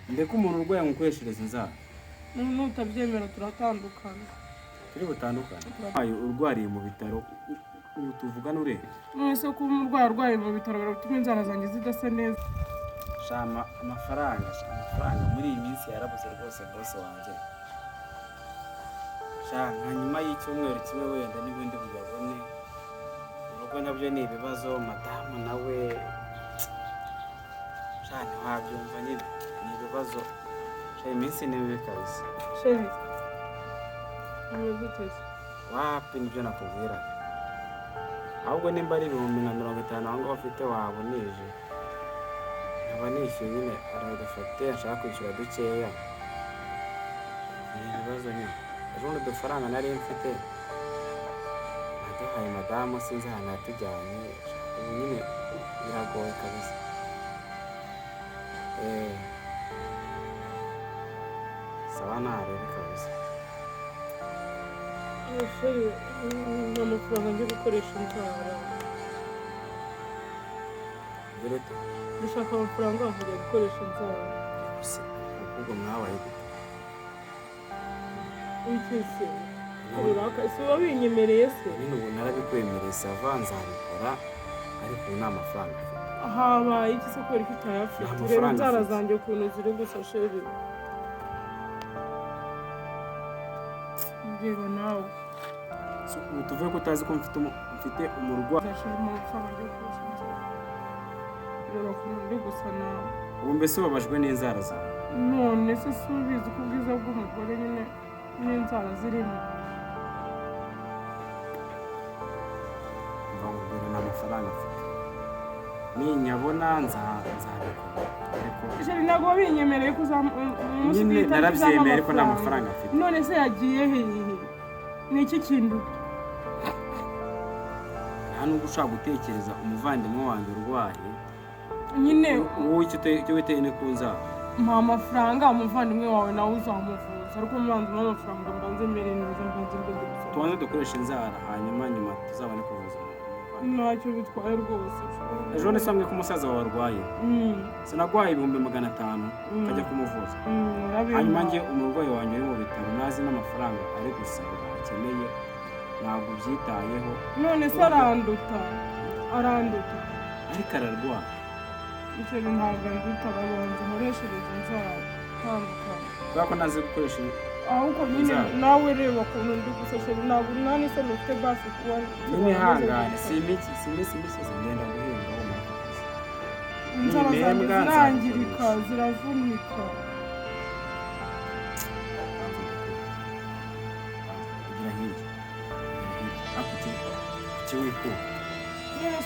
Ndeke umuntu urwaye ngukoreshereza inzara? Nutabyemera turatandukana. Turi butandukane? Ayo, urwariye mu bitaro, ubu tuvugana urembye. None se kuba umurwayi arwaye mu bitaro biratuma inzara zanjye zidasa neza? Shama, amafaranga, sha, amafaranga muri iyi minsi yarabuze rwose, boss wanjye. Sha, nka nyuma y'icyumweru kimwe wenda n'ibindi buyabone. Urugo nabyo ni ibibazo, madamu nawe, sha, ntiwabyumva nyine, ni ibibazo. Sha, iminsi ni mibi kabisa. Chéri, umeze ute se? Wapi, nibyo nakubwiraga. Ahubwo nimba ari 50,000 aho ngaho ufite, waba unije nkaba nishyuye nyine. Hari udufate nshaka kwishyura dukeya, ni ibibazo nyine. Ejo bundi udufaranga nari mfite naduhaye madamu, sinzi ahantu yatujyanye. Ubu nyine biragoye kabisa. Sawa, narebe kabisa. Chéri, ni amafaranga njye gukoresha inzara. Dore ute? Ndashaka amafaranga nkajya gukoresha inzara. Se, ubwo mwabaye gute? Iki se uraka si uba winyemereye se? Nyine ubu narabikwemereye, ça va, nzabikora, ariko ubu nta mafaranga mfite. Habaye iki se kubera ko utayafite? Nta Reba mafaranga inzara mfite. zanjye ukuntu ziri gusa, chéri. Reba nawe. So, ubu tuvuge ko utazi ko mfite umurwayi? Nzashiramo amafaranga njye gukoresha inzara. Reba ukuntu ndi gusa nawe. Ubu mbese ubabajwe n'inzara zawe? None se si ubizi ko ubwiza bw'umugore nyine n'inzara zirimo? Mva nkubwira, nta mafaranga mfite. Ninyabona nzabikora, ariko Chéri, ntabwo wabinyemereye ko umunsi Nyine w'itariki uzampa? Narabyemeye, ariko nta mafaranga mfite. None se yagiye hehe? Ni iki kintu? Nta nubwo ushobora gutekereza umuvandimwe wanjye urwaye. Nyine Wowe icyo witeye ni ku nzara. Mpa amafaranga, umuvandimwe wawe nawe uzamuvuza, ariko mbanza umpe amafaranga, mbanze mere neza, mbanze mbe ndi gusoma. Tubanze dukoreshe inzara, hanyuma nyuma tuzabone kuvuza umuvandimwe. Ntacyo bitwaye rwose. Ejo nisambwe ko umusaza wawe arwaye, sinaguhaye 500,000 ukajya kumuvuza? Urabimpaye. Hanyuma njye umurwayi wanjye uri mu bitaro, ntazi n'amafaranga ari gusaba akeneye, ntabwo ubyitayeho. None se aranduta? Aranduta? Ariko ararwaye. Icyo ntabwo anduta. Babanza nkoreshereze inzara tandukanye. Kubera ko ntazi gukoresha Ahubwo nyine inzara. Nawe reba ukuntu ndi gusa, chéri. Ntabwo nta n'isoni ufite basi kuba Nyine ihangane, si iminsi, si iminsi mike, ngenda guhemba wo muri aka kazi. Inzara zanjye Nibembwa, zirangirika, nzagukoresha. ziravunika. Banza ndekure. Banza, ugira hirya, ugira hirya. Ariko kuki wikura?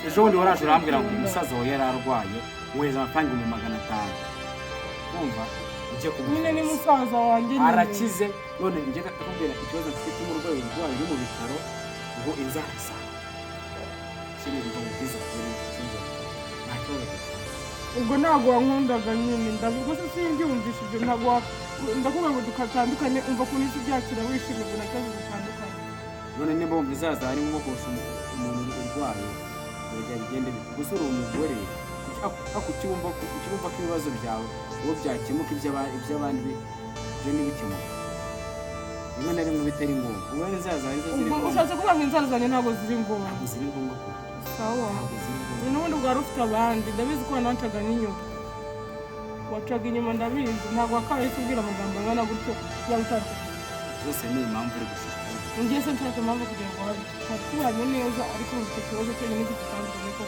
Ejo bundi waraje urambwira ngo umusaza wawe yari arwaye, wohereza amafaranga 500,000, wumva ujye Nyine ni kumuvuza. musaza wanjye nyine. Arakize. None njye ndakubwira ikibazo mfite cy'umurwayi urwaye uri mu bitaro, ngo inzara zawe kiri ngo mubwize ukuri, sibyo? Nta kibazo mfite. Ubwo ntabwo wankundaga nyine, ndavuga se simbyumvishe ibyo. Ntabwo ndakubwira ngo dukatandukane, umva ukuntu isi byakira wishimye ngo nta kibazo, dutandukane. None niba wumva izaza ari nko kurusha umuntu urwaye, birajya bigende bite? Gusa uri umugore, ariko ukiwumva ko ibibazo byawe uwo byakemuka, iby'abandi byo ntibikemuke, rimwe na rimwe bitari ngombwa. Ubwo inzara zawe arizo ziri Ubwo ngombwa. ushatse kuvuga ngo inzara zanjye ntabwo ziri ngombwa? Ntabwo ziri ngombwa ko Sawa. Ntabwo ziri ngombwa. N'ubundi bwari ufite abandi, ndabizi ko wanacaga n'inyuma, wacaga inyuma, ndabizi. Ntabwo wakabaye ubwira amagambo angana gutyo yaba utatse. Zose ni impamvu uri gushaka. Ngiye se nshaka impamvu kugira ngo habe? Twari tubanye neza, ariko ubu icyo kibazo cyonyine gitandukanye ko